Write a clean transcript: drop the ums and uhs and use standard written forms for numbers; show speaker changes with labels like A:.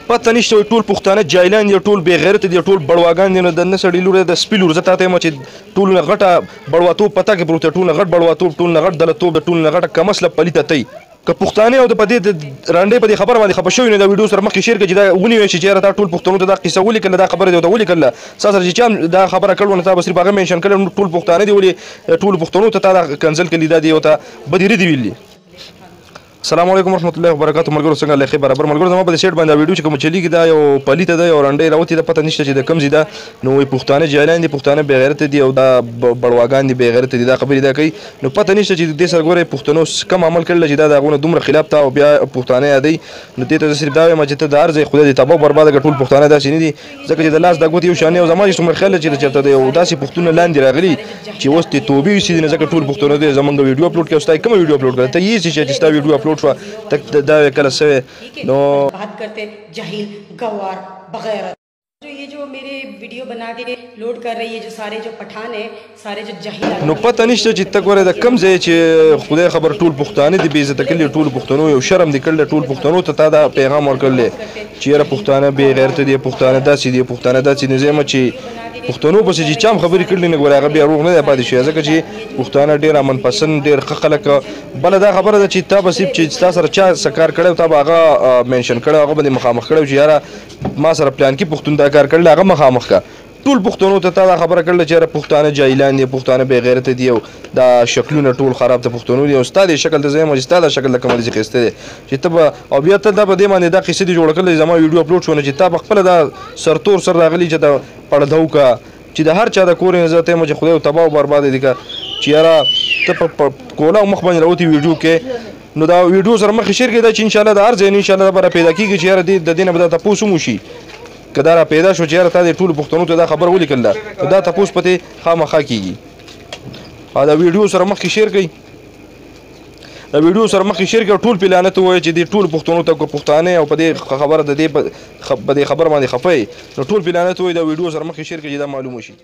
A: پته نشته وایي ټول پښتانه جاهلان دي، ټول بې غیرته دي، ټول بړواګان دي. نو د نه سړي لور ده، د سپي لور. زه تا ته یم چې ټولو نه غټه بړواتوب په تا کې پروت دی، ټولو نه غټ بړواتوب، ټولو نه غټ دلتوب، د ټولو نه غټه کمسله پلیته ته یې. که پښتانه او د په دې رنډې په دې خبره باندې خفه شوي نو دا ویډیو سره مخکې شیر کړه چې دا ونیوی شي چې یاره تا ټول پښتنو ته دا قصه ولیکله، دا خبره دې ورته ولیکله. ستا سره چې چا دا خبره کړې وه نو تا به صرف هغه منشن کړی، نو ټول پښتانه دې ولې ټولو پښتنو ته تا دا کنځل کړي، دا دې ورته بدې ردې ویلي. السلام علیکم ورحمت الله وبرکاتو. ملګرو څنګه لخي برابر ملګرو، زما په سیټ باندې ویډیو چې کوم چلیږي دا یو پلیته ده، یو رنډې راوتې ده، پته نشته چې د کوم ځای ده. نو وایي پښتانه جاهلان دي، پښتانه بې غیرته دي او دا بړواګان دي، بې غیرته دي، دا خبرې دا کوي. نو پته نشته چې دې سره ګورې پښتنو کوم عمل کړل چې دا د هغو نه دومره خلاف تا او بیا پښتانه یادوي. نو دې ته زه صرف دا وایم چې ته د هر ځای خدای دې تباه برباده کړه، ټول پښتانه داسې نه دي، ځکه چې د لاس دا ګوتې یو شان او زما چې څومره خیال چې چېرته د یو داسې پښتون لاندې راغلي چې اوس دې توبې ویستي دي، ځکه ټول پښتانه دې زمونږ ویډیو اپلوډ کړي او ستا یې کومه ویډیو اپلوډ کړه، ته یې څه چې ستا ویډیو اپلوډ شوه ته دا کله سوی. نو
B: بات کرتے جاہل گوار بغیر جو یہ جو میرے ویڈیو بنا کے لوڈ کر رہی ہے جو سارے جو پٹھان ہیں سارے جو جاہل.
A: نو پته نشته چې ته ګوره د کوم ځای چې خدای خبر ټول پښتانه دي بې عزته کړي، ټول پښتنو یو شرم دې کړل، ټول پښتنو ته تا دا پیغام ورکړلی چې یاره پښتانه بې غیرته دي، پښتانه داسې دي، پښتانه داسې دي. زه یم چې پښتنو پسې چې چا هم خبرې کړلې نه ګوره هغه بیا روغ نه دی پاتې شوی، ځکه چې پښتانه ډېر امن پسند ډېر ښه خلک. بله دا خبره ده چې تا به صرف چې ستا سره چا څه کار کړی تا به هغه منشن کړی، هغه به دې مخامخ کړی چې یاره ما سره پلان کې پښتون دا کار کړل، هغه مخامخ کړه. ټول پښتنو ته تا دا خبره کړله چې یاره پښتانه جاهلان دي، پښتانه بې غیرته دي او دا شکلونه ټول خراب د پښتنو دي او ستا دې شکل ته زه یم چې ستا دا شکل د کومه داسې ښایسته دی چې ته به او بیا ته دا په دې باندې دا قصې دې جوړه کړله چې زما ویډیو اپلوډ شوه، نو چې تا په خپله دا سرتور سر راغلی چې دا پړده وکړه چې د هر چا د کور نه زه ته یم چې خدای تباه او برباد دي که چې یاره ته په کوله او مخ باندې راوتې ویډیو کې. نو دا ویډیو سره مخکې شیر کړئ دا چې انشاءالله د هر ځای نه انشاءالله دا به را پیدا کېږي چې یاره د دې نه به دا تپوس هم وشي، که دا را پیدا شو چې یاره تا دې ټولو پښتنو ته دا خبره ولیکله نو دا تپوس په دې خامخا کېږي. او دا ویډیو سره مخکې شیر کړئ، دا ویډیو سره مخکې شیر کړئ او ټول پرې لعنت ووایئ چې دې ټولو پښتنو ته که پښتانه او په دې خبره د دې په دې خبره باندې خفه یې نو ټول پرې لعنت ووایئ. دا ویډیو سره مخکې شیر کړئ چې دا معلومه شي.